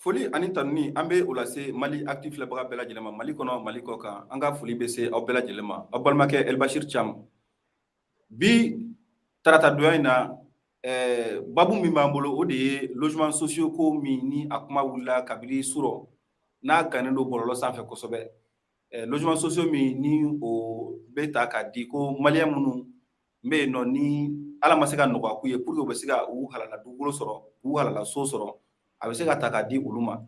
Foli ani tanuni, an bɛ o lase Mali Actu filɛbaga bɛɛ lajɛlen ma, Mali kɔnɔ, Mali kɔ kan. An ka foli bɛ se aw bɛɛ lajɛlen ma. Aw balimakɛ Elbashir Cham. Bi tarata donya in na, babu min b'an bolo, o de ye logement sociaux ko min ni a kuma wulila kabini surɔ, n'a gannen don bɔlɔlɔ sanfɛ kosɛbɛ. Logement sociaux min ni o bɛ ta k'a di ko maliyɛn minnu bɛ yen nɔ, ni Ala ma se ka nɔgɔya k'u ye pour que u bɛ se ka u halala dugukolo sɔrɔ, k'u halala so sɔrɔ, a bɛ se ka ta k'a di olu ma.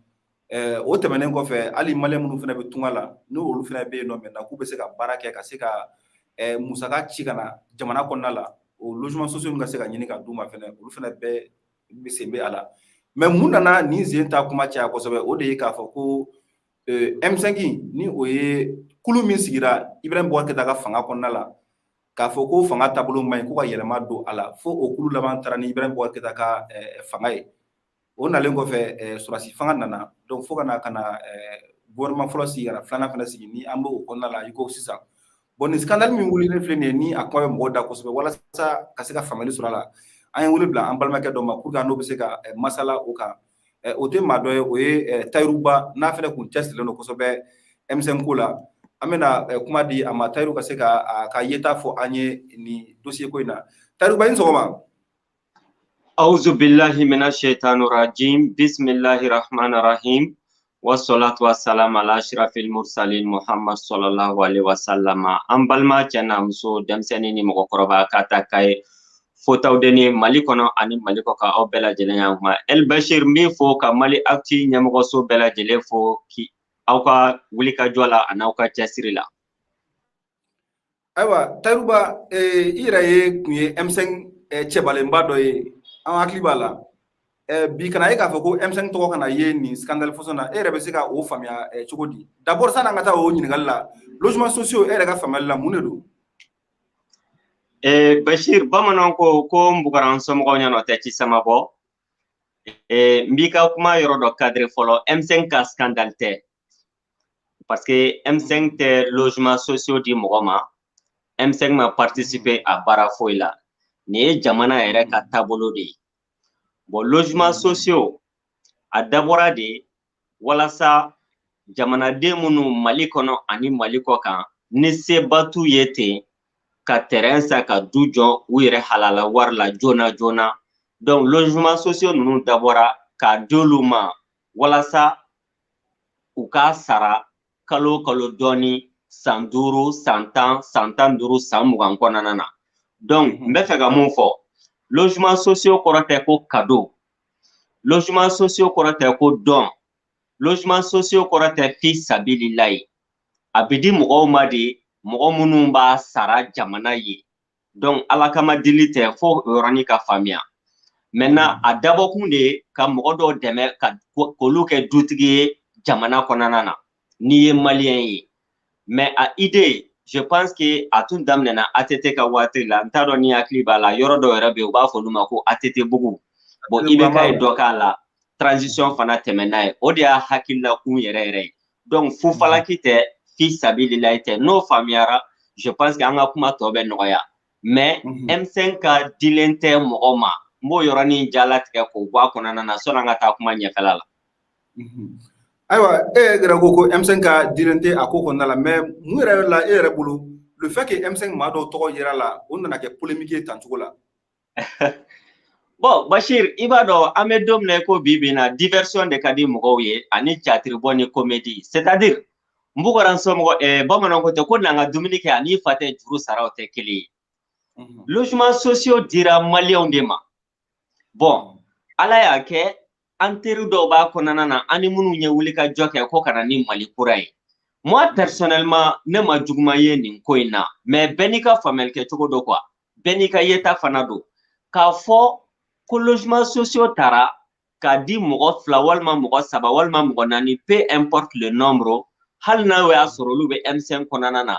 O tɛmɛnen kɔfɛ, hali maliyɛn minnu fana bɛ tunga la, n'o olu fana bɛ yen nɔ maintenant, k'u bɛ se ka baara kɛ ka se ka musaka ci ka na jamana kɔnɔna la, o logement sociaux ka se ka ɲini ka d'u ma fana, olu fana bɛɛ bɛ sen bɛ a la. Mais mun nana nin sen ta kuma caya kosɛbɛ, o de ye k'a fɔ ko M5, ni o ye kulu min sigira Ibrahim Boubacar Keïta ka fanga kɔnɔna la, k'a fɔ ko fanga taabolo man ɲi, ko ka yɛlɛma don a la, fo o kulu laban taara ni Ibrahim Boubacar Keïta ka fanga ye. O nalen kɔfɛ, sɔrɔdasi fanga nana. Donc fo ka na gouvernement fɔlɔ sigi, ka na filanan fana sigi, ni an b'o kɔnɔna la i ko sisan. Bon, nin scandale min wulilen filɛ nin ye, ni a kuma bɛ mɔgɔw da kosɛbɛ, walasa ka se ka faamuyali sɔrɔ a la, an ye wele bila an balimakɛ dɔ ma pour que an n'o bɛ se ka masala o kan. O tɛ maa dɔ ye, o ye Tayiru Ba, n'a fana kun cɛsirilen don kosɛbɛ M5 ko la. An bɛna kuma di a ma, Tayiru ka se ka a ka yeta fɔ an ye nin dossier ko in na. Tayiru Ba, i ni sɔgɔma. أعوذ بالله من الشيطان الرجيم، بسم الله الرحمن الرحيم، والصلاة والسلام على أشرف المرسلين محمد صلى الله عليه وسلم. An balima cɛ n'a muso, denmisɛnnin ni mɔgɔkɔrɔba, ka ta kaye fotawdenni Mali kɔnɔ ani Mali kɔ kan, aw bɛɛ lajɛlen y'an kuma. El Bashir, n b'i fo ka Mali Actu ɲɛmɔgɔso bɛɛ lajɛlen fo ki aw ka wulikajɔ la ani aw ka cɛsiri la. Ayiwa Tayiruba, i yɛrɛ ye kun ye M5 cɛbalenba dɔ ye, an hakili b'a la. Bi kana ye k'a fɔ ko M5 tɔgɔ kana ye nin scandale fɔsɔn na, e yɛrɛ bɛ se ka o faamuya cogo di? D'abord, sanni an ka taa o ɲininkali la, logement sociaux, e yɛrɛ ka faamuyali la, mun de don? Bashir, bamananw ko ko n bugara n somɔgɔw ɲɛna, o tɛ ci sama bɔ. N b'i ka kuma yɔrɔ dɔ cadre fɔlɔ. M5 ka scandale tɛ, parce que M5 tɛ logement sociaux di mɔgɔ ma, M5 ma participer a baara foyi la. Nin ye jamana yɛrɛ ka taabolo de ye. Bon, logement sociaux a dabɔra de walasa jamanaden minnu Mali kɔnɔ ani Mali kɔ kan, ni seba t'u ye ten ka terrain san ka du jɔ u yɛrɛ halala wari la joona joona. Donc logement sociaux ninnu dabɔra k'a d'olu ma walasa u k'a sara kalo o kalo dɔɔni, san 5, san 10, san 15, san 20 kɔnɔna na. Donc n bɛ fɛ ka mun fɔ? Logement sociaux kɔrɔ tɛ ko cadeau, logement sociaux kɔrɔ tɛ ko don, logement sociaux kɔrɔ tɛ fi sabililayi. A bɛ di mɔgɔw ma de, mɔgɔ minnu b'a sara jamana ye. Donc Ala kama dili tɛ, fo o yɔrɔnin ka faamuya. Maintenant, a dabɔkun de ye ka mɔgɔ dɔw dɛmɛ ka k'olu kɛ dutigi ye jamana kɔnɔna na, n'i ye maliyɛn ye. Mais a idée, je pense que a tun daminɛna ATT ka waati la. N t'a dɔn ni hakili b'a la, yɔrɔ dɔw yɛrɛ bɛ yen, u b'a fɔ olu ma ko ATT bugu. Bon, IBK ye dɔ k'a la, transition fana tɛmɛ n'a ye. O de y'a hakililakun yɛrɛ yɛrɛ ye. Donc fufalaki tɛ, fi sabililayi tɛ. N'o faamuyara, je pense que an ka kuma tɔ bɛ nɔgɔya. Mais M5 ka dilen tɛ mɔgɔ ma, n b'o yɔrɔnin jalatigɛ k'o bɔ a kɔnɔna na sɔnni an ka taa kuma ɲɛfɛla la. Ayiwa, e yɛrɛ ko ko M5 ka dilen tɛ a ko kɔnɔna la, mais mun yɛrɛ la, e yɛrɛ bolo, le fait que M5 maa dɔw tɔgɔ yera la, o nana kɛ polémique ye tan cogo la? Bon Bashir, i b'a dɔn an bɛ don min na i ko bi bi in na, diversion de ka di mɔgɔw ye ani catiribɔ ni comédie. C'est à dire n bugɔra n somɔgɔ, bamananw ko ten ko n'an ka dumuni kɛ ani fa tɛ juru sara, o tɛ kelen ye. Logement sociaux dira maliyɛnw de ma. Bon, Ala y'a kɛ an teri dɔw b'a kɔnɔna na, an ni minnu ye wuli ka jɔ kɛ ko ka na ni Mali kura ye. Moi personnellement, ne ma juguman ye nin ko in na, mais bɛɛ n'i ka faamuyali kɛcogo don quoi, bɛɛ n'i ka yeta fana don. K'a fɔ ko logement sociaux taara k'a di mɔgɔ fila walima mɔgɔ saba walima mɔgɔ naani, peu importe le nombre, hali n'a y'a sɔrɔ olu bɛ M5 kɔnɔna na,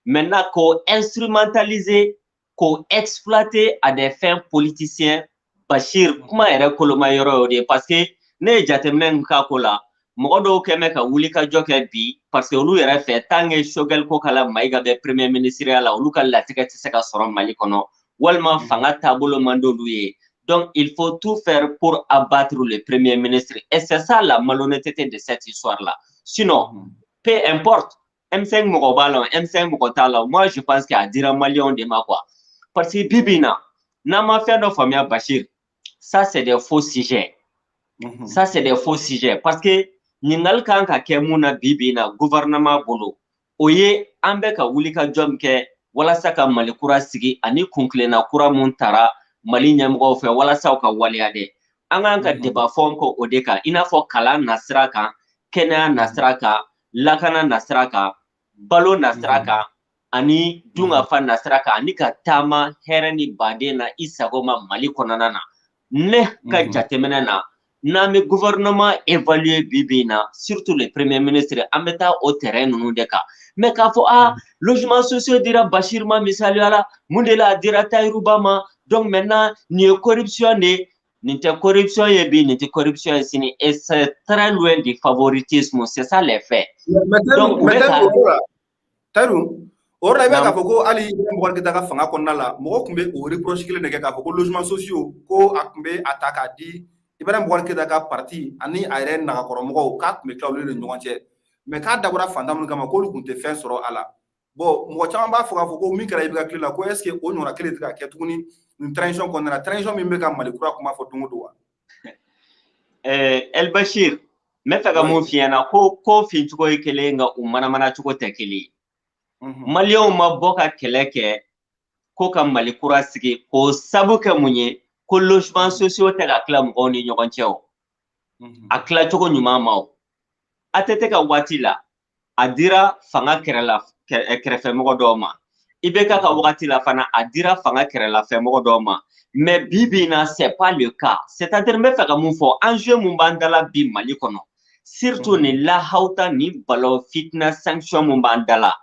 maintenant k'o instrumentaliser, k'o exploiter à des fins politiciens, Bashir, kuma yɛrɛ koloma yɔrɔ y'o de ye. Parce que ne ye jateminɛ min k'a ko la, mɔgɔ dɔw kɛn bɛ ka wuli ka jɔ kɛ bi, parce que olu yɛrɛ fɛ, tant que Choguel Kokalla Maïga bɛ premier ministre la, olu ka latigɛ tɛ se ka sɔrɔ Mali kɔnɔ, walima fanga taabolo man d'olu ye. Donc il faut tout faire pour abattre le premier ministre et c'est ça la malhonnêteté de cette histoire là. Sinon, peu importe, M5 mɔgɔ b'a la, M5 mɔgɔ t'a la, moi je pense qu'a dira maliyɛnw de ma quoi. Parce que bi bi in na, n'an ma fɛn dɔ faamuya Bachir, ça c'est des faux sujets. Ça c'est des faux sujets parce que ɲininkali kan ka kɛ mun na bi bi in na gouvernement bolo, o ye an bɛ ka wuli ka jɔ min kɛ walasa ka Mali kura sigi ani kunkilenna kura mun tara Mali ɲɛmɔgɔw fɛ walasa u ka waleya dɛ. An kan ka débat fɔ kɛ o de kan, i n'a fɔ kalan nasira kan, kɛnɛya nasira kan, lakana nasira kan, balo nasira kan, ani dunkafa nasira kan, ani ka taama hɛrɛ ni baden na i sago ma Mali kɔnɔna na. Ne ka jateminɛ na, n'an bɛ gouvernement évaluer bi bi in na, surtout le premier ministre, an bɛ taa o terrain ninnu de kan. Mais k'a fɔ ah, logement sociaux dira Bachir ma misaliya la, mun de la a dira Tahirou Bah ma, donc maintenant nin ye corruption de ye. Nin tɛ corruption ye bi, nin tɛ corruption ye sini, et c'est très loin du favoritisme, c'est ça les faits. Donc u bɛ ka Tahirou, o yɔrɔ la, i b'a k'a fɔ ko hali Ibrahim Boubacar Keïta ka fanga kɔnɔna la, mɔgɔw tun bɛ o reproche kelen de kɛ k'a fɔ ko logement sociaux, ko a tun bɛ a ta k'a di Ibrahim Boubacar Keïta ka parti ani a yɛrɛ nagakɔrɔmɔgɔw, k'a tun bɛ tila olu de ni ɲɔgɔn cɛ, mais k'a dabɔra fantan minnu kama, k'olu tun tɛ fɛn sɔrɔ a la. Bon, mɔgɔ caman b'a fɔ k'a fɔ ko min kɛra IBK tile la, ko est ce que o ɲɔgɔnna kelen tɛ ka kɛ tuguni nin transition kɔnɔna la, transition min bɛ ka Mali kura kuma fɔ don o don wa? El Bachir, n bɛ fɛ ka mun f'i ɲɛna, ko fincogo ye kelen nka u manamana cogo tɛ kelen ye. Maliyɛnw ma bɔ ka kɛlɛ kɛ ko ka Mali kura sigi k'o sabu kɛ mun ye, ko logement sociaux tɛ ka tila mɔgɔw ni ɲɔgɔn cɛ o. A tilacogo ɲuman ma o. ATT ka waati la, a dira fanga kɛrɛla kɛrɛfɛmɔgɔ dɔw ma. IBK ka wagati la fana, a dira fanga kɛrɛlafɛmɔgɔ dɔw ma. Mais bi bi in na, c'est pas le cas. C'est-à-dire n bɛ fɛ ka mun fɔ, enjeu mun b'an da la bi Mali kɔnɔ, surtout nin lahawuta ni balawu fitina sanction mun b'an da la,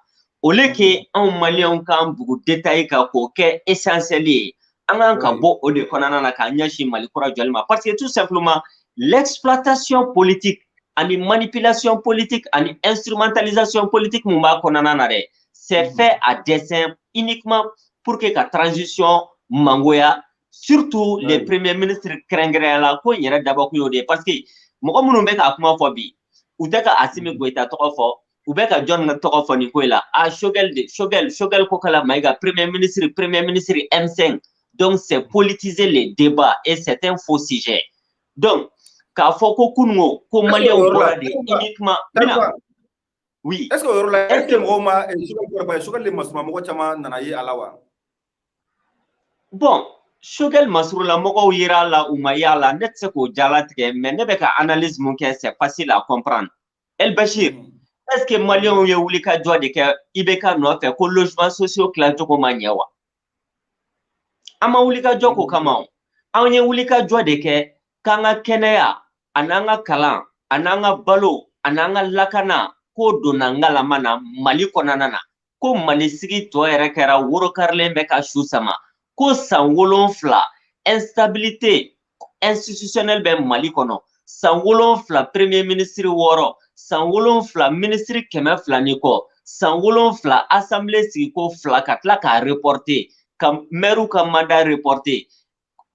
au lieu que anw maliyɛnw k'an bugu détail kan k'o kɛ essentiel ye, an kan ka bɔ o de kɔnɔna na k'an ɲɛsin Mali kura jɔli ma, parce que tout simplement l'exploitation politique ani manipulation politique ani instrumentalisation politique mun b'a kɔnɔna na dɛ, c'est fait à dessein uniquement pour que ka transition mangoya, surtout les premiers ministres kɛrɛnkɛrɛnnenya la. Ko in yɛrɛ dabɔkun y'o de ye, parce que mɔgɔ minnu bɛ k'a kuma fɔ bi, u tɛ ka Assimi Goïta tɔgɔ fɔ, u bɛ ka jɔn tɔgɔ fɔ nin ko in la? A Choguel de, Choguel Kokalla Maïga, premier ministre, premier ministre M5. Donc c'est politiser les débats et c'est un faux sujet. Donc k'a fɔ ko kununko ko maliyɛnw bɔra de uniquement bɛna, oui. Est ce que o yɔrɔ la, est ce que mɔgɔw ma Choguel kɔrɔ, Choguel de masuma mɔgɔ caman nana ye a la wa? Bon, Choguel masurula mɔgɔw yera a la, u ma ye a la, ne tɛ se k'o jalatigɛ, mais ne bɛ ka analyse mun kɛ, c'est facile à comprendre. El Bachir, est ce que maliyɛnw ye wuli ka jɔ de kɛ IBK nɔfɛ ko logement sociaux tilacogo ma ɲɛ wa? An ma wuli ka jɔ k'o kama o. Anw ye wuli ka jɔ de kɛ k'an ka kɛnɛya an'an ka kalan an'an ka balo an'an ka lakana k'o donna ngalama na Mali kɔnɔna na, ko Mali sigi tɔ yɛrɛ kɛra woro karilen bɛ ka su sama, ko san 7 instabilité institutionnelle bɛ Mali kɔnɔ, san 7 premier ministre 6, san 7 ministre 200 ni kɔ, san 7 assemblée sigiko 2 ka tila k'a reporter, ka maire ka mandat reporter,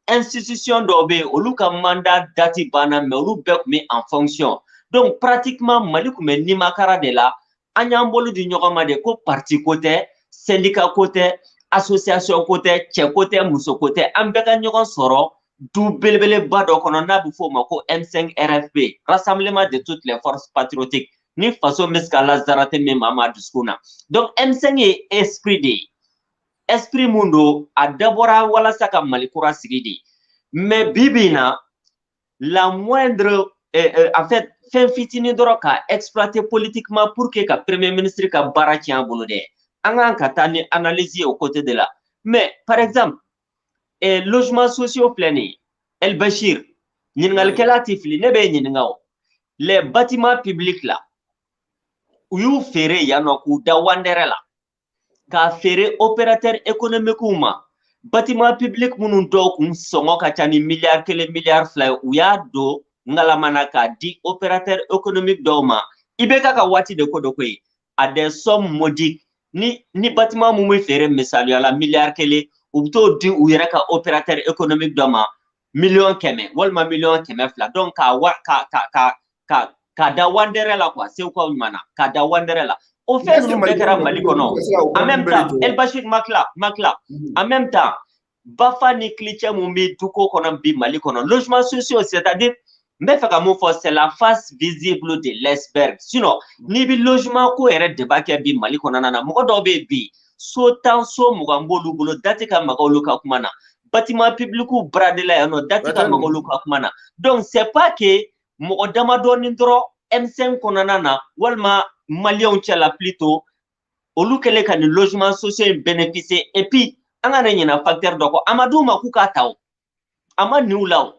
institution dɔw bɛ yen, olu ka mandat date banna, mais olu bɛɛ tun bɛ en fonction. Donc pratiquement Mali tun bɛ nimakara de la. An y'an bolo di ɲɔgɔn ma de ko parti ko tɛ, syndicat ko tɛ, association ko tɛ, cɛ ko tɛ, muso ko tɛ, an bɛɛ ka ɲɔgɔn sɔrɔ du belebeleba dɔ kɔnɔ n'a bɛ f'o ma ko M5 RFP, Rassemblement de toutes les forces patriotiques, ni faso bɛ se ka lazarate min maa maa dusukun na. Donc M5 ye esprit de ye, esprit mun don, a dabɔra walasa ka Mali kura sigi de. Mais bi bi in na, la moindre en fait fɛn fitinin dɔrɔn ka exploiter politiquement pour que ka premier ministre ka baara tiɲɛ a bolo dɛ, an kan ka taa ni analyse ye o côté de la. Mais par exemple, logement sociaux filɛ nin ye, El Bachir, ɲininkalikɛla ti fili, ne bɛ ɲininka o, les bâtiments publics la, u y'u feere yan nɔ k'u da wandɛrɛ la k'a feere opérateur économique ma. Bâtiment public minnu dɔw kun sɔngɔ ka ca ni miliyari 1, miliyari 2 ye, u y'a don ngalama na k'a di opérateur économique dɔw ma. IBK ka waati de ko dɔ koyi, à des sommes modiques. Ni bâtiment mun bɛ feere misaliya la miliyari 1, u bɛ t'o di u yɛrɛ ka opérateur économique dɔ ma. 100 000 000 walima 200 000. Donc ka wa ka ka ka ka ka da wandɛrɛ la quoi, segukaw ɲuman na ka da wandɛrɛ la. O fɛn ninnu bɛɛ kɛra Mali kɔnɔ en même temps. El Bashir Makla Makla, en même temps Bafa ni Kilicɛ mun bɛ duko kɔnɔ bi Mali kɔnɔ, logements sociaux, c'est-à-dire n bɛ fɛ ka mun fɔ, c'est la face visible de l'iceberg. Sinon n'i bɛ logement ko yɛrɛ débat kɛ bi Mali kɔnɔna na, mɔgɔ dɔw bɛ yen bi, so 10, so 20 b'olu bolo, da tɛ ka maga olu ka kuma na. Bâtiment public bradé la yan nɔ, da tɛ ka maga olu ka kuma na. Donc c'est pas que mɔgɔ damadɔni dɔrɔn M5 kɔnɔna na walima maliyɛnw cɛla plutôt, olu kɛlen ka nin logement sociaux in bénéficier. Et puis an kana ɲinɛ facteur dɔ kɔ, a ma d'u ma k'u k'a ta o, a ma nin u la o,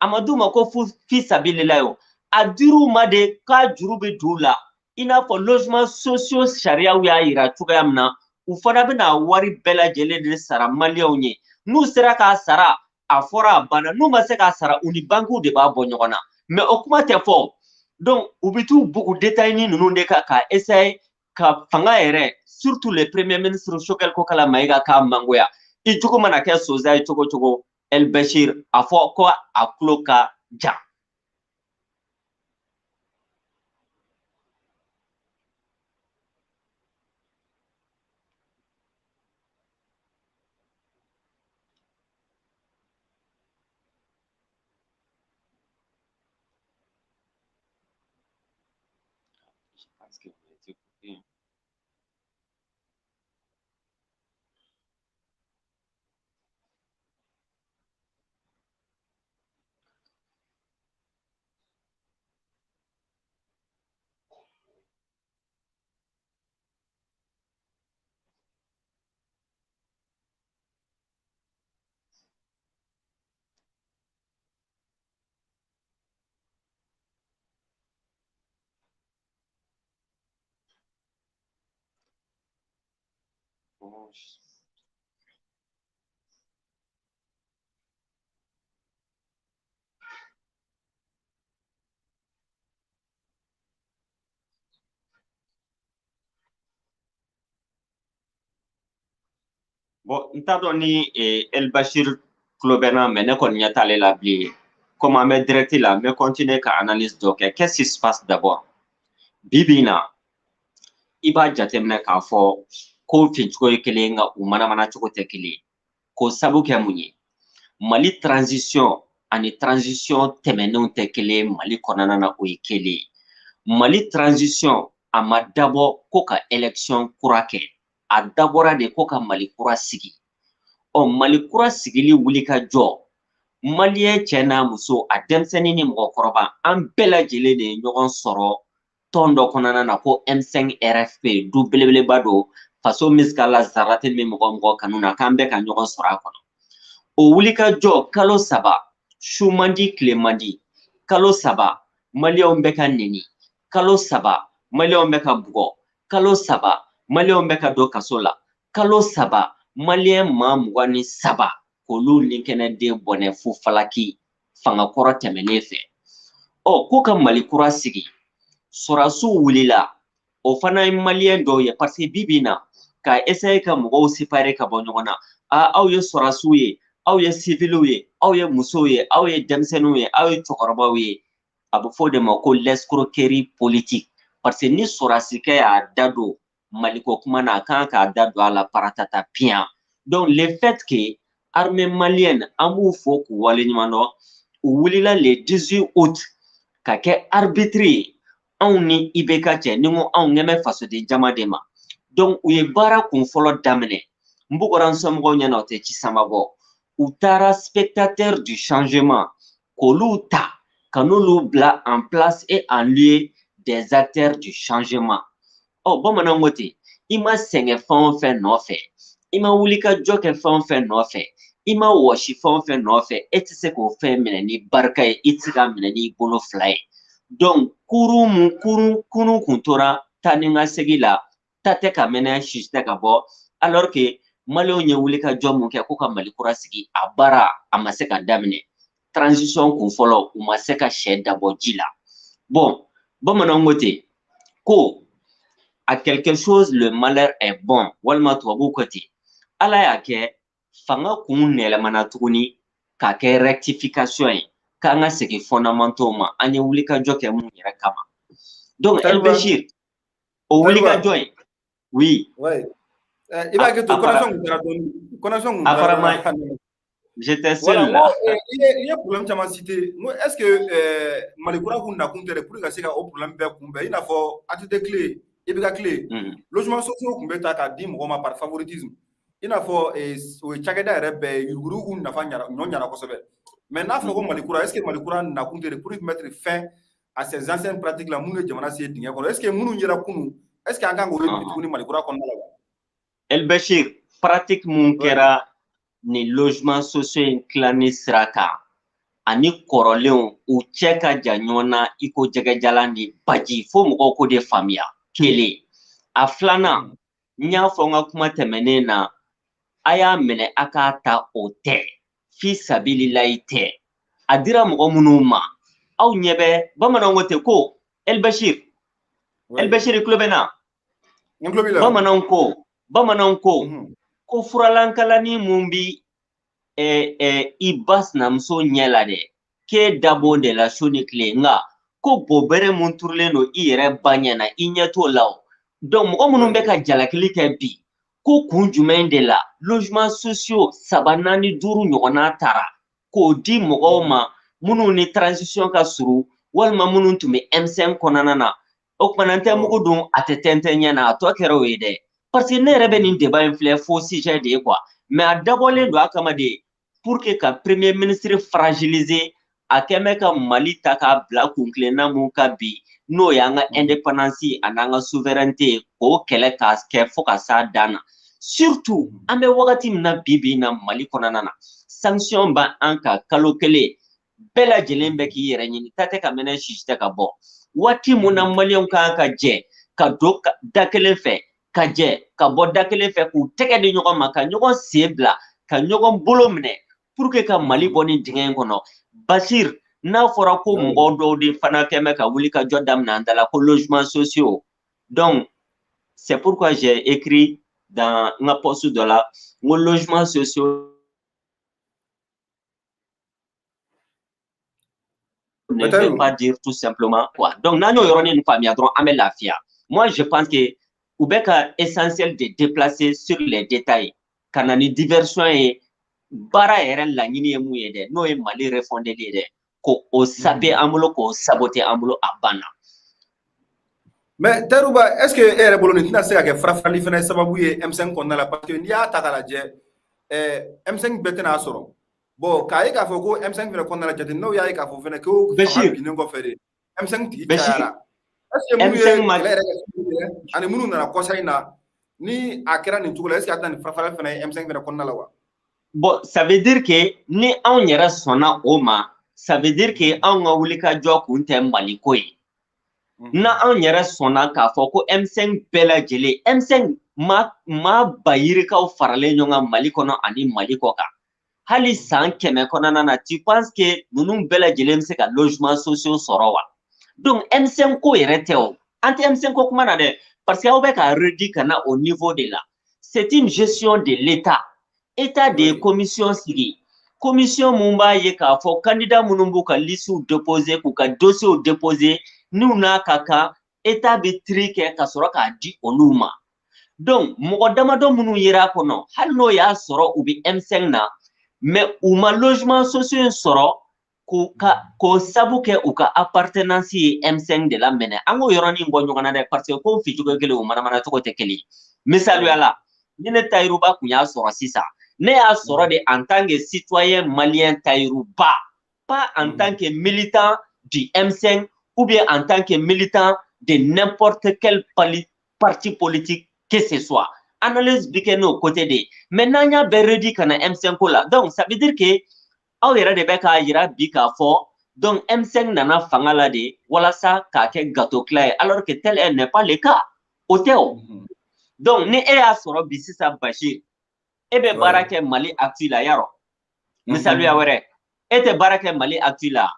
a ma d'u ma ko fu fi sabilila o, a dir'u ma de k'a juru bɛ don u la. I n'a fɔ logement sociaux sariyaw y'a yira cogoya min na, u fana bɛna wari bɛɛ lajɛlen de sara maliyɛnw ye. N'u sera k'a sara, a fɔra a banna. N'u ma se k'a sara, u ni bankiw de b'a bɔ ɲɔgɔn na. Mais o kuma tɛ fɔ. Donc u bɛ t'u bugu détail ninnu de kan ka essayer ka fanga yɛrɛ, surtout le premier ministre Choguel Kokalla Maïga, k'a mangoya. I jugu mana kɛ sonsan ye cogo cogo, El Bashir, a fɔ ko a tulo ka jan. Je pense que vous êtes écouté. Bon, n t'a dɔn ni El Bashir tulo bɛ n na, mais ne kɔni ɲɛ t'ale la bilen. Comme an bɛ direct la, n bɛ continuer ka analyse dɔ kɛ. Qu'est-ce qui se passe d'abord? Bi bi in na, i b'a jateminɛ k'a fɔ ko fincogo ye kelen ye, nka u manamana cogo tɛ kelen ye. K'o sabu kɛ mun ye? Mali transition ani transition tɛmɛnenw tɛ kelen ye Mali kɔnɔna na, o ye kelen ye. Mali transition a ma dabɔ ko ka élection kura kɛ, a dabɔra de ko ka Mali kura sigi. Ɔ, Mali kura sigili wuli ka jɔ, maliyɛn cɛ n'a muso, a denmisɛnnin ni mɔgɔkɔrɔba, an bɛɛ lajɛlen de ye ɲɔgɔn sɔrɔ tɔn dɔ kɔnɔna na ko M5 RFP, du belebeleba don, faso misikala zarati min mɔgɔ mɔgɔ kanu na, k'an bɛɛ ka ɲɔgɔn sɔrɔ a kɔnɔ. O wuli ka jɔ kalo 3, su man di, tile man di, kalo 3 maliyɛnw bɛ ka neni, kalo 3 maliyɛnw bɛ ka bugɔ, kalo 3 maliyɛnw bɛ ka don kaso la, kalo 3 maliyɛn maa 23 k'olu ni kɛnɛden bɔnɛ fo falaki fanga kɔrɔ tɛmɛnen fɛ. Ɔ, ko ka Mali kura sigi, sɔrɔdasiw wulila, o fana ye maliyɛn dɔw ye, parce que bi bi in na ka essayer ka mɔgɔw séparer ka bɔ ɲɔgɔn na, a aw ye sɔrɔdasiw ye, aw ye civiliw ye, aw ye musow ye, aw ye denmisɛnninw ye, aw ye cɛkɔrɔbaw ye, a bɛ fɔ o de ma ko l'escroquerie politique. Parce que ni sɔrɔdasikɛ y'a da don Maliko kuma na, a kan k'a da don a la paratata piyan. Donc le fait que armée malienne, an b'u fo k'u waleɲuman dɔn, u wulila le 18 août ka kɛ arbitre ye anw ni IBK cɛ. Ni n ko anw, ɲɛ bɛ fasoden jama de ma. Donc u ye baara kun fɔlɔ daminɛ, n bugɔra n somɔgɔw ɲɛna, o tɛ ci sama bɔ. U taara spectateur du changement k'olu ta ka n'olu bila en place et en lieu des acteurs du changement. Ɔ, bamananw ko ten, i ma sɛgɛn fɛn o fɛn nɔfɛ, i ma wuli ka jɔ kɛ fɛn o fɛn nɔfɛ, i ma wɔsi fɛn o fɛn nɔfɛ, e tɛ se k'o fɛn minɛ ni barika ye, i tɛ se k'a minɛ n'i bolo fila ye. Donc kurun mun kurun kurun kun tora taa ni ka segin la, ta tɛ ka mɛnɛ, sisi tɛ ka bɔ, alors que maliyɛnw ye wuli ka jɔ mun kɛ ko ka Mali kura sigi, a baara a ma se ka daminɛ. Transition kun fɔlɔ, u ma se ka sɛ dabɔ ji la. Bon, bamananw ko ten ko à quelque chose le malheur est bon, walima tubabuw ko ten. Ala y'a kɛ fanga kun yɛlɛmana tuguni. k'a kɛ rectification ye, k'an ka segin fondamentaux ma, an ye wulikajɔ kɛ mun yɛrɛ kama. Donc El Bashir, o wulikajɔ in, oui. Ouais. I b'a kɛ to connexion kun taara dɔɔni, connexion kun taara. Apparemment, j'étais seul là. I ye problème caman cité. N ko est ce que Mali kura kun nakun tɛ dɛ pour que ka se ka o problème bɛɛ kunbɛn, i n'a fɔ ATT tile, IBK tile, logement sociaux kun bɛ ta k'a di mɔgɔ ma par favoritisme, i n'a fɔ o ye cakɛda yɛrɛ bɛɛ ye, yuruguyurugu nafa ɲara ɲɔ ɲara kosɛbɛ. Mais n'a fɔra ko Mali kura, est ce que Mali kura nakun tɛ pour mettre fin à ces anciennes pratiques là minnu ye jamana se dingɛ kɔnɔ? Est ce que minnu yera kunun, est ce que an kan k'o ye bi tuguni Mali kura kɔnɔna la wa? El Bashir, pratique mun kɛra ni logement sociaux in tilanni sira kan ani kɔrɔlenw, u cɛ ka jan ɲɔgɔn na i ko jɛgɛjalan ni baji, fo mɔgɔw k'o de faamuya. Kelen, a filanan, n y'a fɔ n ka kuma tɛmɛnen na, a y'a minɛ a k'a ta, o tɛ fi sabililayi tɛ. A dira mɔgɔ minnu ma, aw ɲɛ bɛ bamananw ko ten ko El Bashir, El Bashir, i tulo bɛ na? Bamananw ko furalankalani mun bi i ba sinamuso ɲɛ la dɛ, k'e dabɔ de la su ni tile, nka ko bobɛrɛ mun turulen don i yɛrɛ ba ɲɛ na, i ɲɛ t'o la o. Donc mɔgɔ minnu bɛ ka jalakili kɛ bi ko kun jumɛn de la logement sociaux 3, 4, 5 ɲɔgɔnna taara k'o di mɔgɔw ma minnu ni transition ka surun walima minnu tun bɛ M5 kɔnɔna na, o kumana n tɛ mugu dun a tɛ tɛntɛn ɲɛ na, a tɔ kɛra o ye dɛ. Parce que ne yɛrɛ bɛ nin débat in filɛ faux sujet de ye quoi, mais a dabɔlen don a kama de pour que ka premier ministre fragiliser. A kɛn bɛ ka Mali ta k'a bila kunkilenna mun ka bi, n'o y'an ka indépendance a n'an ka souveraineté, k'o kɛlɛ k'a kɛ fo ka s'a dan na. Surtout an bɛ wagati min na bi bi in na Mali kɔnɔna na, sanction b'an kan kalo kelen, bɛɛ lajɛlen bɛ k'i yɛrɛ ɲini, ta tɛ ka mɛnɛ, sisi tɛ ka bɔ. Waati mun na maliyɛnw kan ka jɛ ka don da kelen fɛ, ka jɛ ka bɔ da kelen fɛ, k'u tɛgɛ di ɲɔgɔn ma, ka ɲɔgɔn sen bila, ka ɲɔgɔn bolo minɛ pour que ka Mali bɔ nin dingɛ in kɔnɔ. Bashir, n'a fɔra ko mɔgɔw dɔw de fana kɛn bɛ ka wuli ka jɔ daminɛ an da la ko logement sociaux, donc c'est pourquoi j'ai écrit dans n ka poste dɔ la n ko logement sociaux ne veut pas dire tout simplement quoi. Donc n'an y'o yɔrɔnin faamuya dɔrɔn, an bɛ lafiya. Moi je pense que u bɛ ka essentiel de déplacer sur les détails ka na ni diversion ye. Baara yɛrɛ laɲini ye mun ye dɛ, n'o ye Mali refondeli ye dɛ, ko o saper an bolo, k'o saboter an bolo, a banna. Mais Tahirou Bah, est ce que e yɛrɛ bolo nin tɛna se ka kɛ fara-farali fana sababu ye M5 kɔnɔna la? Parce que n'i y'a ta k'a lajɛ, M5 bɛɛ tɛna sɔrɔ. Bon, k'a ye k'a fɔ ko M5 fana kɔnɔna la, jateminɛw y'a ye k'a fɔ fana ko fanga binnen kɔfɛ de, M5 tigi cayara. Est ce que minnu ye kɛlɛ yɛrɛ kɛ ani minnu nana kɔsa in na, ni a kɛra nin cogo la, est ce que a tɛna nin fara-farali fana ye M5 fana kɔnɔna la wa? Bon, ça veut dire que ni anw yɛrɛ sɔnna o ma, ça veut dire que anw ka wulikajɔ kun tɛ Mali ko ye. Na anw yɛrɛ sɔnna k'a fɔ ko M5 bɛɛ lajɛlen, M5 maa ba yirikaw faralen ɲɔgɔn kan Mali kɔnɔ ani Mali kɔ kan, hali san 100 kɔnɔna na, tu penses que ninnu bɛɛ lajɛlen bɛ se ka logement sociaux sɔrɔ wa? Donc M5 ko yɛrɛ tɛ o, an tɛ M5 ko kuma na dɛ, parce que aw bɛ k'a réduit ka na au niveau de la, c'est une gestion de l'État. État de ye commission sigi, commission mun b'a ye k'a fɔ candidat minnu b'u ka listew déposer, k'u ka dossiers déposer, n'u n'a ka kan, État bɛ tri kɛ ka sɔrɔ k'a di olu ma. Donc mɔgɔ damadɔ minnu yera a kɔnɔ, hali n'o y'a sɔrɔ u bɛ M5 na, mais u ma logement sociaux in sɔrɔ k'o sabu kɛ u ka appartenance ye M5 de la minɛ. An k'o yɔrɔnin bɔ ɲɔgɔn na dɛ, parce que ko ficogo kelen, o manamana cogo tɛ kelen ye. Misaliya la, ni ne Tahirou Bah kun y'a sɔrɔ sisan, ne y'a sɔrɔ de en tant que citoyen malien Tahirou Bah, pas en tant que militant du M5 ou bien en tant que militant de n'importe quel parti politique que ce soit. Analyse bi kɛ n'o côté de ye. Mais n'an y'a bɛɛ réduit ka na M5 ko la, donc ça veut dire que aw yɛrɛ de bɛ k'a yira bi k'a fɔ donc M5 nana fanga la de walasa k'a kɛ gâteau tila ye, alors que tel n'est pas le cas. O tɛ o. Donc ni e y'a sɔrɔ bi sisan Bashir, e bɛ baara kɛ Mali Actu la yarɔ, misaliya wɛrɛ, e tɛ baara kɛ Mali Actu la.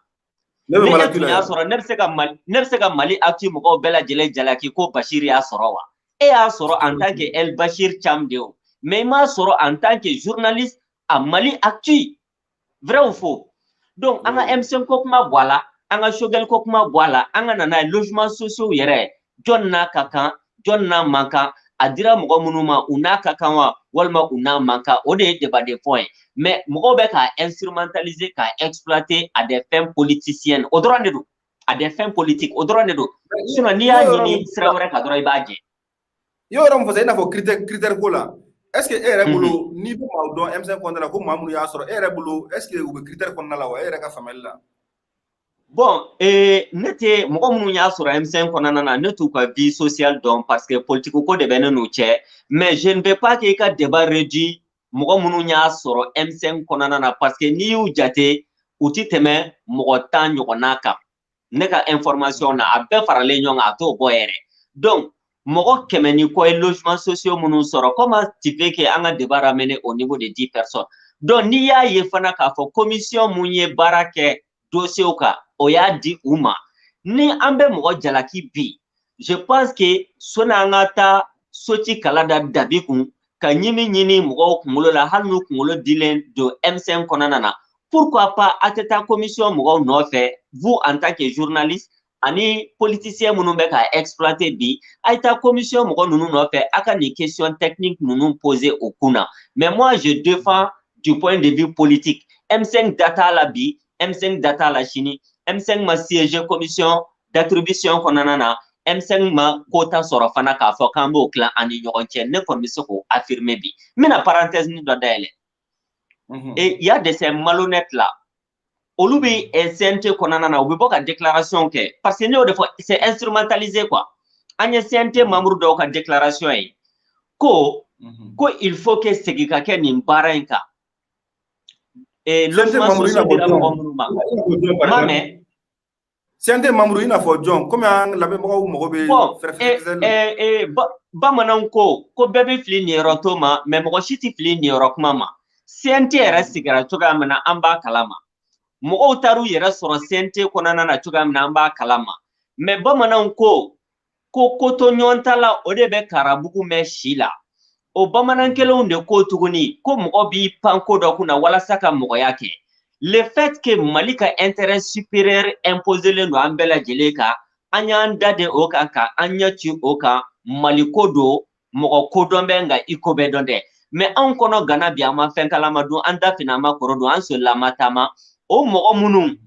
Ni e tun y'a sɔrɔ, ne bɛ se ka Mali Actu mɔgɔw bɛɛ lajɛlen jalaki ko Bashir y'a sɔrɔ wa? E y'a sɔrɔ en tant que El Bashir Thiam de o, mais i m'a sɔrɔ en tant que journaliste à Mali Actu. Vrai ou faux? Donc an ka M5 ko kuma bɔ a la, an ka Choguel ko kuma bɔ a la, an ka na n'a ye logement sociaux yɛrɛ, jɔn n'a ka kan, jɔn n'a man kan, a dira mɔgɔ minnu ma, u n'a ka kan wa, walima u n'a man kan? O de ye débat de fond ye. Mais mɔgɔw bɛ k'a instrumentaliser, k'a exploiter à des fins politiciennes, o dɔrɔn de don, à des fins politiques, o dɔrɔn de don. Sinon n'i y'a ɲini sira wɛrɛ kan dɔrɔn, i b'a jɛ. I y'o yɔrɔ min fɔ sisan, i n'a fɔ critère ko la, est ce que e yɛrɛ bolo, n'i bɛ maaw dɔn M5 kɔnɔna la, ko maa minnu y'a sɔrɔ, e yɛrɛ bolo, est ce que u bɛ critère kɔnɔna la wa, e yɛrɛ ka faamuyali la? Bon, ne tɛ mɔgɔ minnu y'a sɔrɔ M5 kɔnɔna na, ne t'u ka vie sociale dɔn, parce que politique ko de bɛ ne n'u cɛ. Mais je ne veux pas que i ka débat réduit mɔgɔ minnu y'a sɔrɔ M5 kɔnɔna na, parce que n'i y'u jate, u ti tɛmɛ mɔgɔ 10 ɲɔgɔnna kan. Ne ka information na, a bɛɛ faralen ɲɔgɔn kan, a t'o bɔ yɛrɛ. Donc mɔgɔ 100 ni kɔ ye logement sociaux minnu sɔrɔ, comment tu veux que an ka débat ramener au niveau de 10 personnes? Donc n'i y'a ye fana k'a fɔ commission mun ye baara kɛ dossier kan, o y'a di u ma, ni an bɛ mɔgɔ jalaki bi, je pense que sɔnni an ka taa soci kala da dabi kun ka ɲimi ɲini mɔgɔw kunkolo la, hali n'u kunkolo dilen don M5 kɔnɔna na, pourquoi pas a tɛ taa commission mɔgɔw nɔfɛ, vous en tant que journaliste ani politicien minnu bɛ ka exploiter bi, a ye taa commission mɔgɔ ninnu nɔfɛ, a ka nin question technique ninnu poser o kun na. Mais moi, je défends du point de vue politique. M5 da t'a la bi, M5 da t'a la sini. M5 ma siège commission d'attribution kɔnɔna na, M5 ma quota sɔrɔ fana k'a fɔ k'an b'o tila an ni ɲɔgɔn cɛ. Ne kɔni bɛ se k'o affirmer bi. N bɛna parenthèse ni dɔ dayɛlɛ. Et il y a de ces malhonnêtes là, olu bɛ CNT kɔnɔna na, u bɛ bɔ ka déclaration kɛ, parce que ne y'o de fɔ, c'est instrumentalisé quoi. An ye CNT membre dɔw ka déclaration ye ko il faut que segin ka kɛ nin baara in kan. Et logement sociaux dira mɔgɔ minnu ma, ma mɛn. CNT membre i n'a fɔ jɔn? Komi an lamɛnbagaw mago bɛ. Bon, bamananw ko bɛɛ bɛ fili niyɔrɔ to ma, mais mɔgɔ si tɛ fili niyɔrɔ kuma ma. CNT yɛrɛ sigira cogoya min na, an b'a kalama. Mɔgɔw taar'u yɛrɛ sɔrɔ CNT kɔnɔna na cogoya min na, an b'a kalama. Mais bamananw ko to ɲɔgɔn ta la, o de bɛ karabugu mɛn si la. O bamanan kelenw de ko tuguni ko mɔgɔ b'i pan ko dɔ kunna walasa ka mɔgɔya kɛ. Le fait que Mali ka intérêt supérieur imposé len don an bɛɛ lajɛlen kan, an y'an da de o kan, ka an ɲɛ ci o kan. Mali ko don, mɔgɔ ko dɔn bɛ, nka i ko bɛɛ dɔn dɛ. Mais anw kɔnɔ gana bi, an ma fɛn kalama dun, an da fina, an ma kɔrɔ dun, an solila, an ma taama. O mɔgɔ minnu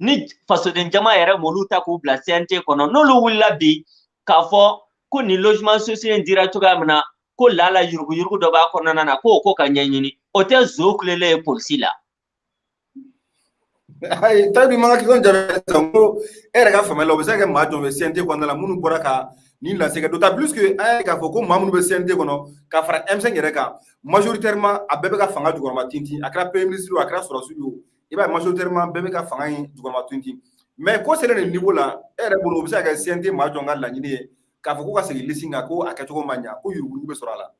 ni fasoden jama yɛrɛ m'olu ta k'u bila CNT kɔnɔ, n'olu wulila bi k'a fɔ ko nin logement social in dira cogoya min na, ko lala yuruguyurugu dɔ b'a kɔnɔna na, k'o ko ka ɲɛɲini, o tɛ zo kulelen ye polisi la. Ayi, Tayidu, ma ka question jaabi sisan ko e yɛrɛ ka faamuya la, o bɛ se ka kɛ maa jɔn bɛ CNT kɔnɔna la minnu bɔra ka nin lase kɛ, d'autant plus que an y'a ye k'a fɔ ko maa minnu bɛ CNT kɔnɔ ka fara M5 yɛrɛ kan, majoritairement a bɛɛ bɛ ka fanga jukɔrɔma tintin. A kɛra premier ministre o, a kɛra sɔrɔdasi o, i b'a ye majoritairement bɛɛ bɛ ka fanga in jukɔrɔma tintin. Mais ko selen nin niveau la, e yɛrɛ bolo, o bɛ se ka kɛ CNT maa jɔn ka laɲini ye k'a fɔ ko ka segin liste kan, ko a kɛcogo ma ɲa, ko yuruguyurugu bɛ sɔrɔ a la?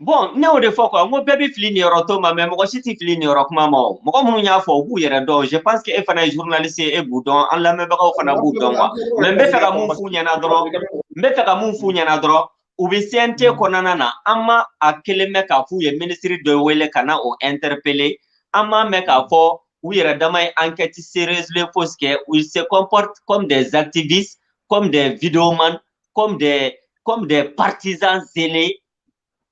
Bon, ne y'o de fɔ quoi, n ko bɛɛ bɛ fili niyɔrɔ to ma, mais mɔgɔ si tɛ fili niyɔrɔ kuma ma. O mɔgɔ minnu y'a fɔ, u b'u yɛrɛ dɔn. Je pense que e fana ye journaliste ye, e b'u dɔn, an lamɛnbagaw fana b'u dɔn quoi. Mais n bɛ fɛ ka mun f'u ɲɛna dɔrɔn, n bɛ fɛ ka mun f'u ɲɛna dɔrɔn, u bɛ CNT kɔnɔna na, an ma a kelen mɛn k'a f'u ye ministre dɔ wele ka na o interpeller, an m'a mɛn k'a fɔ u yɛrɛ dama ye enquête sérieuse fosi kɛ. Ils se comportent comme des activistes, comme des vidéomans, comme des partisans zélés,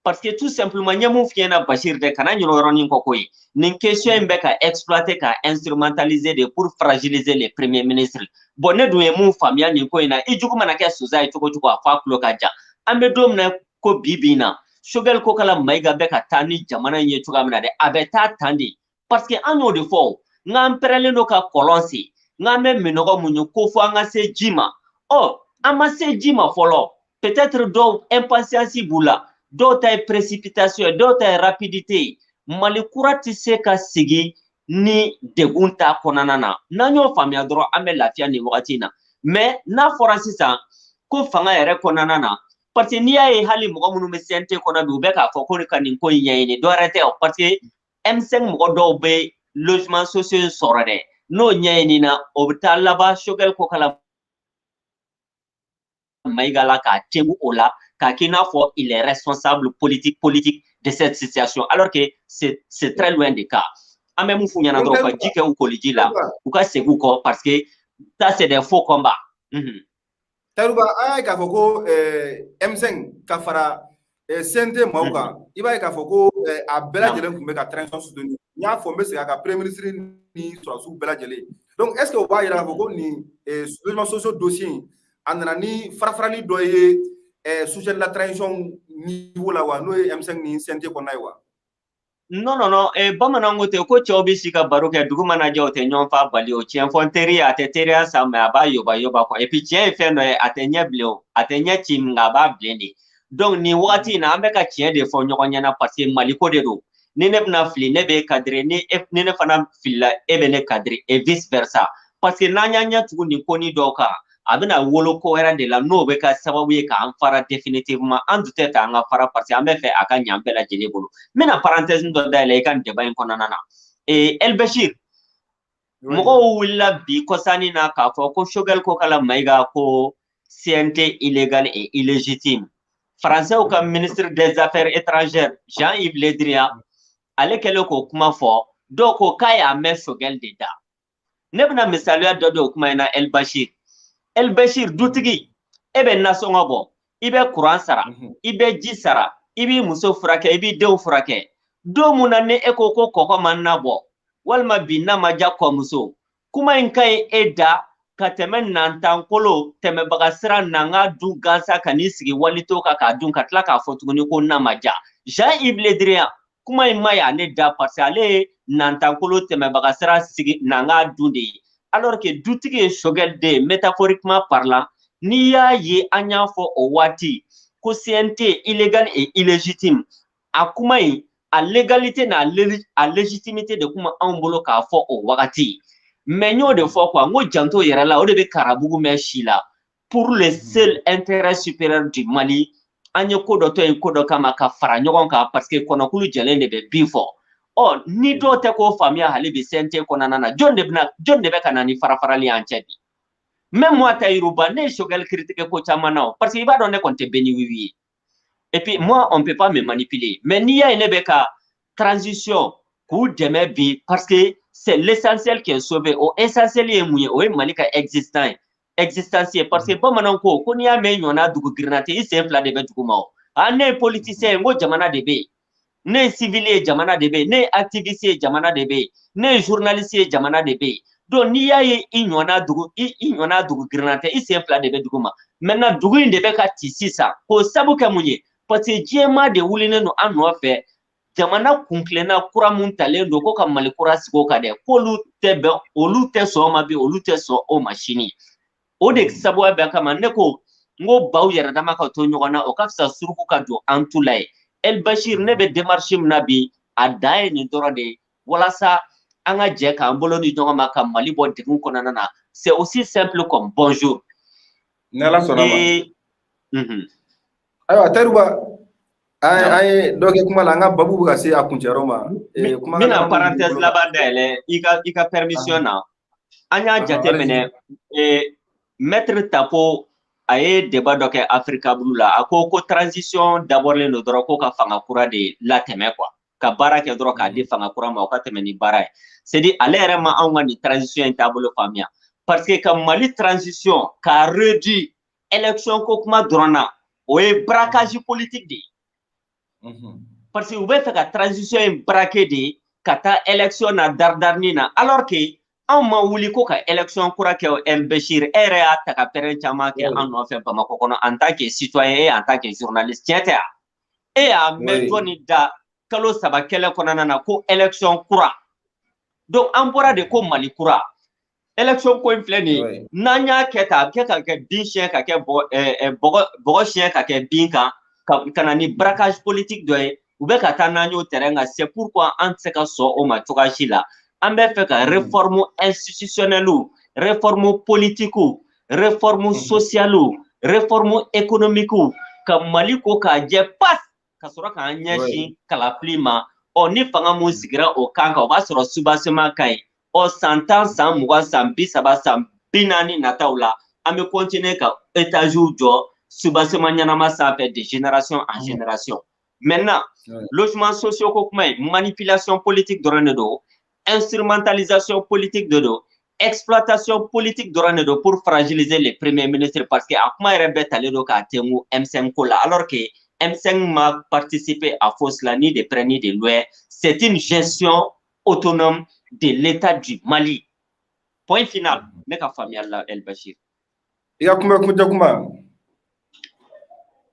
parce que tout simplement, n ye mun f'i ɲɛna, Bachir dɛ, kana ɲinɛ o yɔrɔnin kɔ koyi. Nin question in bɛ ka exploiter, ka instrumentaliser de pour fragiliser les premiers ministres. Bon, ne dun ye mun faamuya nin ko in na, i jugu mana kɛ sonsan ye cogo cogo, a fɔ a tulo ka jan. An bɛ don min na ko bi bi in na, Choguel Kokala Maïga bɛ ka taa ni jamana in ye cogoya min na dɛ, a bɛ taa tan de, parce que an y'o de fɔ o, n k'an pɛrɛnlen don ka kɔlɔn sen, n k'an bɛ minɔgɔ mun ye ko fo an ka se ji ma. Ɔ, an ma se ji ma fɔlɔ. Peut-être dɔw impatience b'u la, dɔw ta ye précipitation ye, dɔw ta ye rapidité ye. Mali kura tɛ se ka sigi ni degun t'a kɔnɔna na. N'an y'o faamuya dɔrɔn, an bɛ lafiya nin wagati in na. Mais n'a fɔra sisan ko fanga yɛrɛ kɔnɔna na, parce que n'i y'a ye hali mɔgɔ minnu bɛ CNT kɔnɔ bi, u bɛ k'a fɔ ko ka nin ko in ɲɛɲini, dɔ wɛrɛ tɛ o, parce que M5 mɔgɔ dɔw bɛ logement sociaux sɔrɔ dɛ, n'o ɲɛɲinina, o bɛ taa laban Choguel Kokala Maïga la k'a tengu o la, k'a k'i n'a fɔ il est responsable politique de cette situation, alors que c'est très loin du cas. An bɛ mun f'u ɲɛna dɔrɔn, u ka ji kɛ u koliji la, u ka segin u kɔ, parce que ça, c'est des faux combats. Tahirou Bah, an y'a ye k'a fɔ ko M5 ka fara CNT maaw kan, i b'a ye k'a fɔ ko a bɛɛ lajɛlen tun bɛ ka transition soutenir. N y'a fɔ, n bɛ segin a kan, premier ministre ni sɔrɔdasiw bɛɛ lajɛlen. Donc est ce que o b'a yira k'a fɔ ko nin logement sociaux dossier in, a nana ni fara-farali dɔ ye soutien de la transition niveau la wa, n'o ye M5 ni CNT kɔnɔna ye wa? Non, non, non. Bamananw ko ten ko cɛw bɛ si ka baro kɛ, dugu mana jɛ, o tɛ ɲɔgɔn fa bali. O tiɲɛ fɔ n teri ye, a tɛ teriya sa, mais a b'a yoba yoba quoi. Et puis tiɲɛ ye fɛn dɔ ye, a tɛ ɲɛ bilen o, a tɛ ɲɛ ci, nka a b'a bilen de. Donc nin wagati in na, an bɛ ka tiɲɛ de fɔ ɲɔgɔn ɲɛna, parce que Maliko de don. Ni ne bɛna fili, ne b'e cadrer, ni ne fana filila, e bɛ ne cadrer, et vice versa, parce que n'an y'an ɲɛ tugu nin ko ni dɔw kan, a bɛna wolo ko wɛrɛ de la, n'o bɛ kɛ sababu ye k'an fara définitivement. An dun tɛ fɛ an ka fara, parce que an bɛ fɛ a ka ɲɛ an bɛɛ lajɛlen bolo. N bɛna parenthèse dɔ dayɛlɛ i ka nin débat in kɔnɔna na. El Bashir, mɔgɔw wulila bi kɔsannin na k'a fɔ ko Choguel Kokalla Maïga ko CNT illégal et illégitime. Français ka ministre des Affaires étrangères, Jean-Yves Le Drian, ale kɛlen k'o kuma fɔ, dɔw ko k'a y'a mɛn Choguel de da. Ne bɛna misaliya dɔ di o kuma in na, El Bashir. El Bashir, dutigi, e bɛ nasɔngɔ bɔ, i bɛ kuran sara, i bɛ ji sara, i b'i muso furakɛ, i b'i denw furakɛ. Don mun na ni e ko ko kɔkɔ ma na bɔ, walima bi n'a ma ja kɔmuso, kuma in ka ɲi e da ka tɛmɛ nantankolo tɛmɛbaga sira nanga dun gansa ka n'i sigi walito kan k'a dun, ka tila k'a fɔ tuguni ko n'a ma ja. Jean-Yves Le Drian, kuma in ma ɲi ale da, parce que ale ye nantankolo tɛmɛbaga sira sigi nanga dun de ye, alors que dutigi ye Choguel de ye. Métaphoriquement parlant, n'i y'a ye an y'a fɔ o waati ko CNT illégal et illégitime, a kuma in, a légalité n'a a légitimité de kuma anw bolo k'a fɔ o wagati. Mais n y'o de fɔ quoi, n ko janto yɛrɛ la, o de bɛ karabugu mɛn si la. Pour le seul intérêt supérieur du Mali, an ye ko dɔ to yen ko dɔ kama ka fara ɲɔgɔn kan, parce que kɔnɔkulu jɛlen de bɛ bin fɔ. Ɔ ni dɔw tɛ k'o faamuya hali bi CNT kɔnɔna na, jɔn de bɛna, jɔn de bɛ ka na ni fara-farali y'an cɛ bi? Même moi, Tahirou Bah, ne ye Choguel critiquer ko caman na o, parce que i b'a dɔn ne kɔni tɛ bɛɛ ni wiwi ye. Et puis moi, on peut pas me manipuler. Mais n'i y'a ye ne bɛ ka transition k'u dɛmɛ bi, parce que c'est l'essentiel qui est sauvé. O essentiel ye mun ye? O ye Mali ka existence ye, existence ye, parce que bamananw ko ko n'i y'a mɛn ɲɔnna dugu girinna tɛ, i sen fila de bɛ dugu ma. O ah, ne ye politicien ye, n ko jamana de bɛ yen. Ne ye civil ye, jamana de bɛ yen. Ne ye activiste ye, jamana de bɛ yen. Ne ye journaliste ye, jamana de bɛ yen. Donc n'i y'a ye i ɲɔnna dugu, i ɲɔnna dugu girinna tɛ, i sen fila de bɛ dugu ma. Maintenant, dugu in de bɛ ka ci sisan, k'o sabu kɛ mun ye? Parce que diɲɛmaa de wulilen don an nɔfɛ. Jamana kuntilenna kura mun talen don ko ka Mali kura sigi o kan dɛ, k'olu tɛ bɛn, olu tɛ sɔn o ma bi, olu tɛ sɔn o ma sini. O de sababuya bɛɛ kama, ne ko n ko baw yɛrɛ dama ka to ɲɔgɔn na, o ka fisa suruku ka don an tu la ye. El Bashir, ne bɛ démarche min na bi, a dan ye nin dɔrɔn de ye, walasa an ka jɛ k'an bolo ni ɲɔgɔn ma ka Mali bɔ degun kɔnɔna na. C'est aussi simple comme bonjour. Ni Ala sɔnna ma. Ayiwa, Tahirou Bah, an ye dɔ kɛ kuma la, an ka babu bɛ ka se a kuncɛyɔrɔ ma. N bɛna parenthèse laban dayɛlɛ i ka permission na. An y'a jateminɛ, maître Tapo, a ye débat dɔ kɛ Africa Blue la. A ko ko transition dabɔlen don dɔrɔn ko ka fanga kura de latɛmɛ quoi, ka baara kɛ dɔrɔn k'a di fanga kura ma, o ka tɛmɛ ni baara ye. C'est dire, ale yɛrɛ ma anw ka nin transition in taabolo faamuya, parce que ka Mali transition k'a réduit élection ko kuma dɔrɔn na, o ye braquage politique de ye, parce que u bɛ fɛ ka transition in braquer de ka taa élection na daridarini na, alors que anw ma wuli ko ka élection kura kɛ. El Bashir, e yɛrɛ y'a ta ka pɛrɛn caman kɛ an nɔfɛ Bamakɔ kɔnɔ en tant que citoyen et en tant que journaliste. Tiɲɛ tɛ wa? E y'a mɛn jɔnni da kalo 3 kɛlɛ kɔnɔna na ko élection kura? Donc an bɔra de ko Mali kura. Élection ko in filɛ nin ye, n'an y'a kɛ tan, a bɛ kɛ ka kɛ bin siɲɛ, ka kɛ bɔgɔ bɔgɔ siɲɛ ka kɛ bin kan, ka na ni braquage politique dɔ ye. U bɛ ka taa n'an y'o terrain kan. C'est pourquoi an tɛ se ka sɔn o ma cogoya si la. An bɛ fɛ ka réforme institutionnelle, réforme politique, réforme sociale, réforme économique, ka Mali ko k'a jɛ pas, ka sɔrɔ k'an ɲɛsin kalafili ma. Ɔ ni fanga mun sigira o kan kan, o b'a sɔrɔ soubassement ka ɲi. Ɔ san 10, san 20, san 30, san 40 nataw la, an bɛ continuer ka étage jɔ soubassement ɲɛnama sanfɛ, de génération en génération. Maintenant, logement sociaux ko kuma ye manipulation politique dɔrɔn de don. Instrumentalisation politique de don, exploitation politique dɔrɔn de don pour fragiliser le Premier ministre, parce que a kuma yɛrɛ bɛɛ talen don k'a tengu M5 ko la, alors que M5 ma participé à cela ni de près ni de loin. C'est une gestion autonome de l'État du Mali. Point final. Ne ka faamuya la, El Bashir. I ka kuma kuncɛ kuma.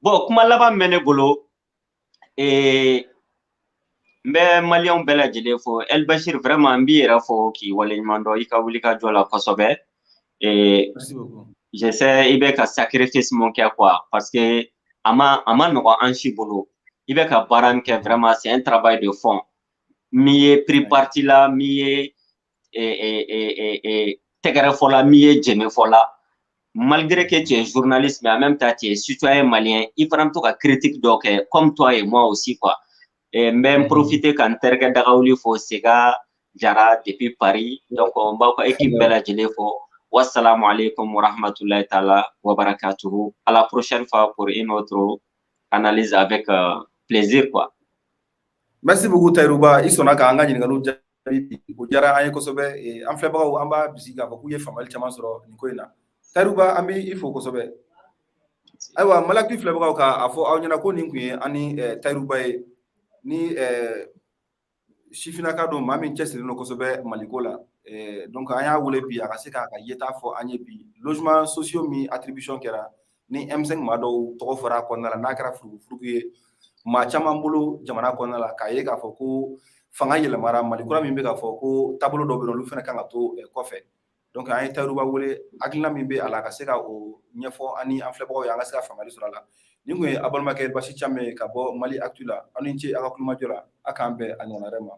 Bon, kuma laban bɛ ne bolo, n bɛ Maliyɛnw bɛɛ lajɛlen fo. El Bashir, vraiment, n b'i yɛrɛ fo k'i waleɲuman dɔn i ka wuli ka jɔ la kosɛbɛ. Merci beaucoup. Je sais i bɛ ka sacrifice mun kɛ quoi, parce que a ma nɔgɔn an si bolo. I bɛ ka baara min kɛ, vraiment, c'est un travail de fond. Min ye pris parti la, min ye tɛgɛrɛ fɔ la, min ye jɛnɛ fɔ la, malgré que tu es journaliste, mais en même temps tu es citoyen malien, i fana bɛ to ka critique dɔ kɛ comme toi et moi aussi quoi. N bɛ n profiter ka n terikɛ Dagawuli fo, Sega Jara depuis Paris. Donc n b'aw ka équipe bɛɛ lajɛlen fo. Wassalamu alaikum wa rahmatullahi ta'ala wa barakatuhu. À la prochaine fois pour une autre analyse avec plaisir quoi. Merci beaucoup, Tayiruba. I sɔnna k'an ka ɲininkaliw jaabi bi, o diyara an ye kosɛbɛ. An filɛbagaw, an b'a bisigi k'a fɔ k'u ye faamuyali caman sɔrɔ nin ko in na. Tayiruba, an bɛ i fo kosɛbɛ. Ayiwa, Malaki filɛbagaw, k'a fɔ aw ɲɛna ko nin tun ye an ni Tayiruba ye, ni sifinnaka don, maa min cɛsirilen don kosɛbɛ Maliko la. Donc an y'a wele bi a ka se k'a ka yeta fɔ an ye bi, logement sociaux min attribution kɛra ni M5 maa dɔw tɔgɔ fɔra a kɔnɔna la, n'a kɛra furugufurugu ye maa caman bolo jamana kɔnɔna la, k'a ye k'a fɔ ko fanga yɛlɛmara, Mali kura min bɛ k'a fɔ ko taabolo dɔw bɛ yen, olu fana kan ka to kɔfɛ. Donc an ye Tayiruba wele, hakilina min bɛ a la, a ka se ka o ɲɛfɔ an ni an filɛbagaw ye, an ka se ka faamuyali sɔrɔ a la. Nin kun ye aw balimakɛ Basi Camu ye ka bɔ Mali Actu la. Aw ni ce aw ka kulomajɔ la. A k'an bɛn a ɲɔgɔnna wɛrɛ ma.